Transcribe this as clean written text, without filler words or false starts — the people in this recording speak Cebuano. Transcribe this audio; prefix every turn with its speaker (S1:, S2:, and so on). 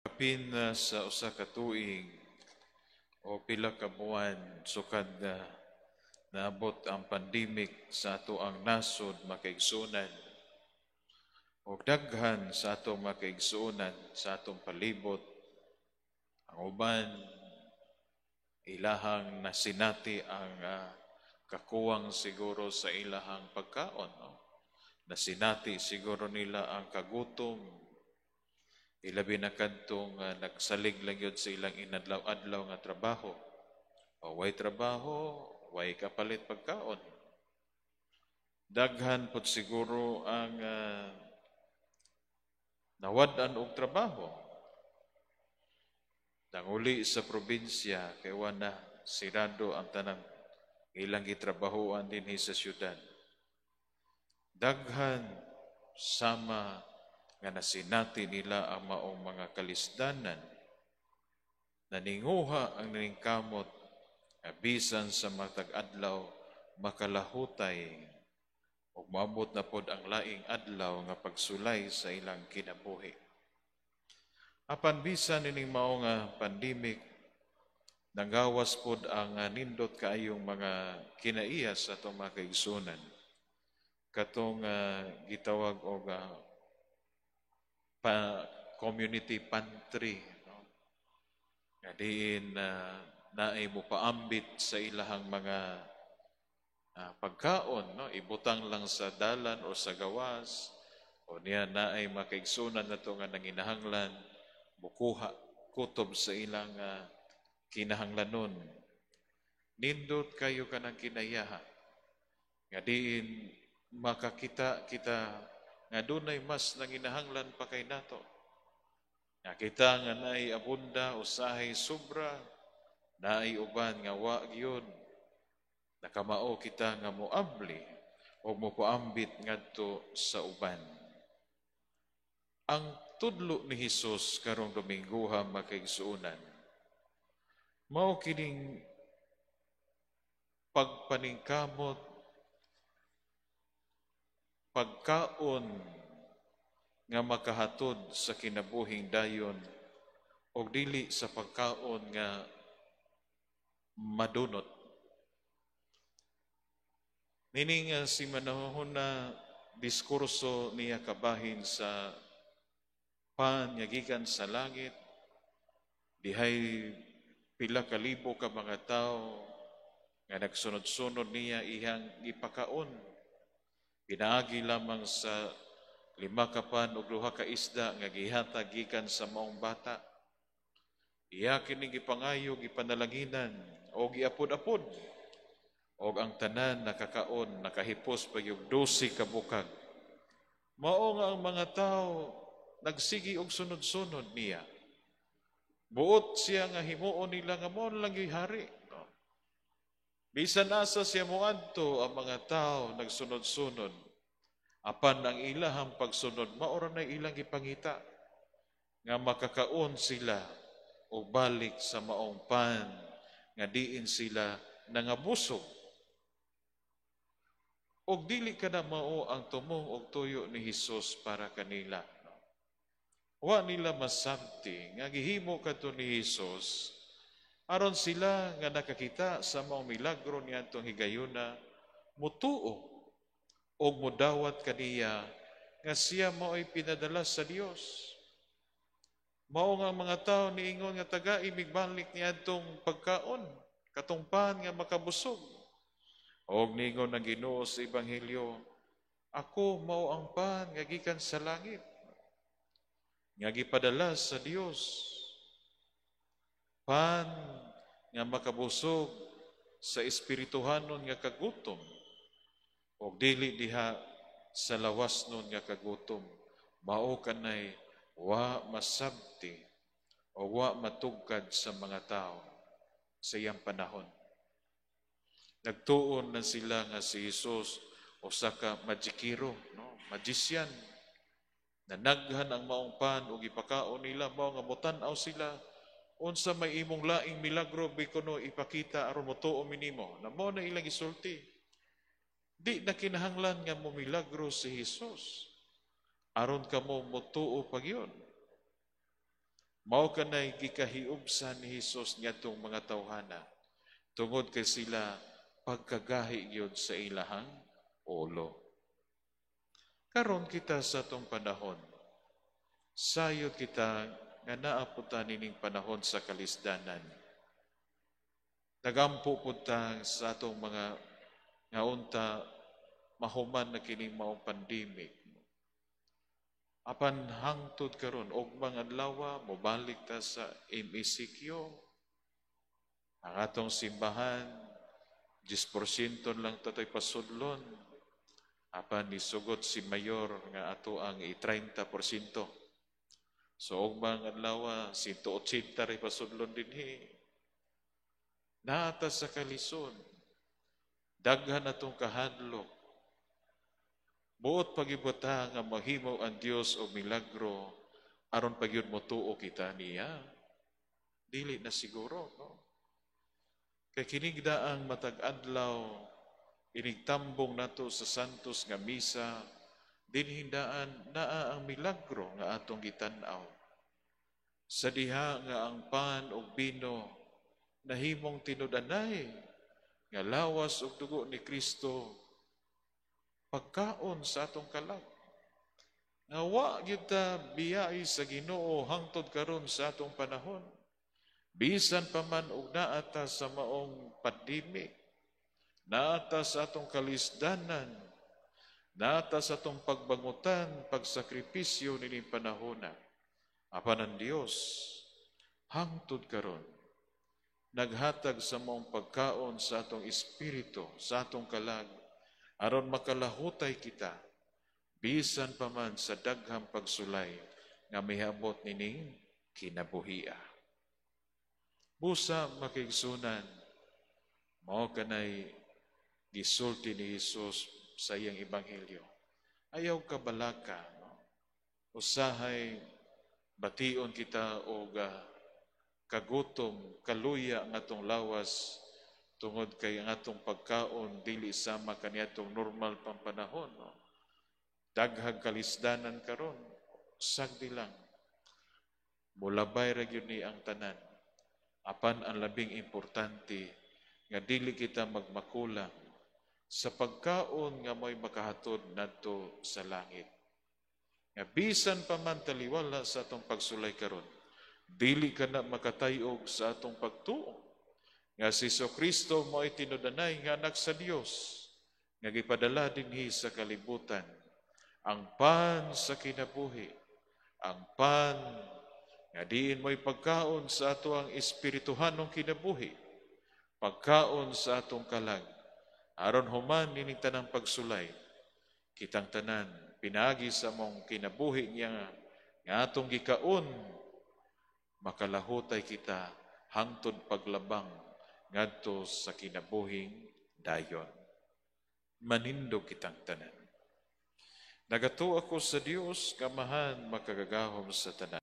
S1: Kapin na sa 1 ka tuig o pila ka buwan sukad na naabot ang pandemic sa atoang nasod, mga kaigsuonan. Og daghan sa atong mga kaigsuonan sa atong palibot, ang uban ilahang nasinati ang kakuwang siguro sa ilahang pagkaon, no? Nasinati siguro nila ang kagutom, ilabi na kadtong nagsalig lang gyud sa ilang inadlaw-adlaw nga trabaho. O way trabaho, way kapalit pagkaon. Daghan pod siguro ang nawad-an og trabaho. Nanguli sa probinsya kay wa na, sirado ang tanang ilang gitrabahoan dinhi sa syudad. Daghan sama nga nasinati nila ang maong mga kalisdanan. Naninguha ang naningkamot nga bisan sa matag adlaw makalahutay ug moabot na pod ang laing adlaw nga pagsulay sa ilang kinabuhi. Apan bisan ining mao nga pandemic, nanggawas pod ang nindot kaayong mga kinaiya sa atong mga kaigsuonan. Katong gitawag og community pantry, no? Nga diin naay mopaambit sa ilahang mga pagkaon, no? Ibutang lang sa dalan o sa gawas o niya naay makaigsuonan nato nga nanginahanglan, mukuha kutob sa ilang kinahanglanon. Nindot kayo kanang kinaiyaha nga diin makakita kita nga dunay mas nanginahanglan pa kay nato. Nga kita nga naay abunda, usahay sobra, naay uban nga wa gyud. Nakamao kita nga moabli o mopaambit ngadto sa uban. Ang tudlo ni Hesus karong Dominggoha, mga kaigsuonan, mao kining pagpaningkamot, pagkaon nga makahatod sa kinabuhing dayon og dili sa pagkaon nga madunot. Nining si manahon na diskurso niya kabahin sa pan nga gikan sa langit, dihay pila ka libo ka mga tawo nga nagsunod-sunod niya iyang gipakaon. Pinaagi lamang sa 5 ka pan ug 2 ka isda nga gihatag gikan sa maong bata. Iya kini gipangayo, gipanalanginan o giapod-apod. Og ang tanan nakakaon, nakahipos pa yung 12 ka bukag. Mao nga ang mga tao nagsigi og sunod-sunod niya. Buot siya nga himuon nila nga mao lang gyud hari. No? Bisan asa siya moadto, ang mga tao nagsunod-sunod. Apan ang ilahang pagsunod, mao ra na ilang gipangita nga makakaon sila o balik sa maong pan nga diin sila nangabusog. Og dili ka na mao ang tumong og tuyo ni Hesus para kanila. Wa nila masabti nga gihimo kadto ni Hesus aron sila nga nakakita sa maong milagro niadtong higayuna mutuo og modawat kaniya nga siya mao'y pinadala sa Dios. Mao nga ang mga tao niingon nga tagai migbalik niadtong pagkaon, katong pan nga makabusog. Og niingon ang Ginoo sa Ebanghelyo, "Ako mao ang pan nga gikan sa langit, nga gipadala sa Dios. Pan nga makabusog sa espirituhanon nga kagutom, og dili diha sa lawasnon nga kagutom." Mao kanay wa masabti o wa matugkad sa mga tao sa iyang panahon. Nagtuon na sila nga si Jesus usa ka magikero, no? Magician. Nanaghan ang maong pan ug gipakaon nila, mao nga motan-aw sila, "Unsa may imong laing milagro bikuno ipakita aron motuo mi nimo?" Na mao na ilang gisulti. Di na kinahanglan nga mo milagro si Jesus aron kamo motuo pa gyud. Mao kanay gikahiubsan ni Hesus ngadtong mga tawhana tungod kay sila pagkagahi gyud sa ilahang ulo. Karon kita sa atong panahon, sayod kita nga naa pud ta nining panahon sa kalisdanan. Nagampo pud ta sa atong mga nga unta mahuman na kining maong pandemic. Apan hangtod karon, ugmang adlaw mobalik ta sa MECQ. Ang atong simbahan, 10% lang tatoy pasudlon. Apan nisugot si Mayor nga ato ang i-30%. So ugmang adlaw, 180 ray pasudlon dinhi. Naa ta sa kalisod. Daghan atong kahadlok. Buot pag-ibutang nga mahimo ang Dios og milagro aron pagyud motuo kita niya. Dili na siguro, no? Kay kining daang matag adlaw inigtambong nato sa Santos nga misa, dinhing daan naa ang milagro nga atong gitan-aw. Sa diha nga ang pan ug bino nahimong tinud-anay nga lawas ug dugo ni Kristo, pagkaon sa atong kalag. Nga wa gyud ta biyai sa Ginoo hangtod karon sa atong panahon. Bisan pa man og naa ta sa maong pandemic, naa ta sa atong kalisdanan, naa ta sa atong pagbangutan, pagsakripisyo nining panahona. Apan ang Dios hangtod karon naghatag sa maong pagkaon sa atong espiritu, sa atong kalag, aron makalahutay kita bisan pa man sa daghang pagsulay nga mihabot nining kinabuhia. Busa, mga kaigsuonan, mao kanay gisulti ni Jesus sa iyang ebanghelyo. Ayaw kabalaka, no? Usahay bation kita og kagutom, kaluya ang atong lawas tungod kay ang atong pagkaon dili sama kaniadtong normal pang panahon, no? Daghang kalisdanan karon, sagdi lang. Mulabay ra gyud ni ang tanan. Apan ang labing importante nga dili kita magmakulang sa pagkaon nga mo'y makahatod nadto sa langit. Nga bisan pa man taliwala sa atong pagsulay karon, dili ka na makatayog sa atong pagtuo nga si Kristo mo'y tinud-anay nga anak sa Dios nga gipadala dinhi sa kalibutan, ang pan sa kinabuhi, ang pan nga diin mo'y pagkaon sa ato ang espirituhanong kinabuhi, pagkaon sa atong kalag, aron human nining tanang pagsulay, kitang tanan pinaagi sa mong kinabuhi niya nga atong gikaon, makalahutay kita hangtod paglabang ngadto sa kinabuhing dayon. Manindog kitang tanan. Nagatuo ako sa Dios, Amahan makagagahom sa tanan.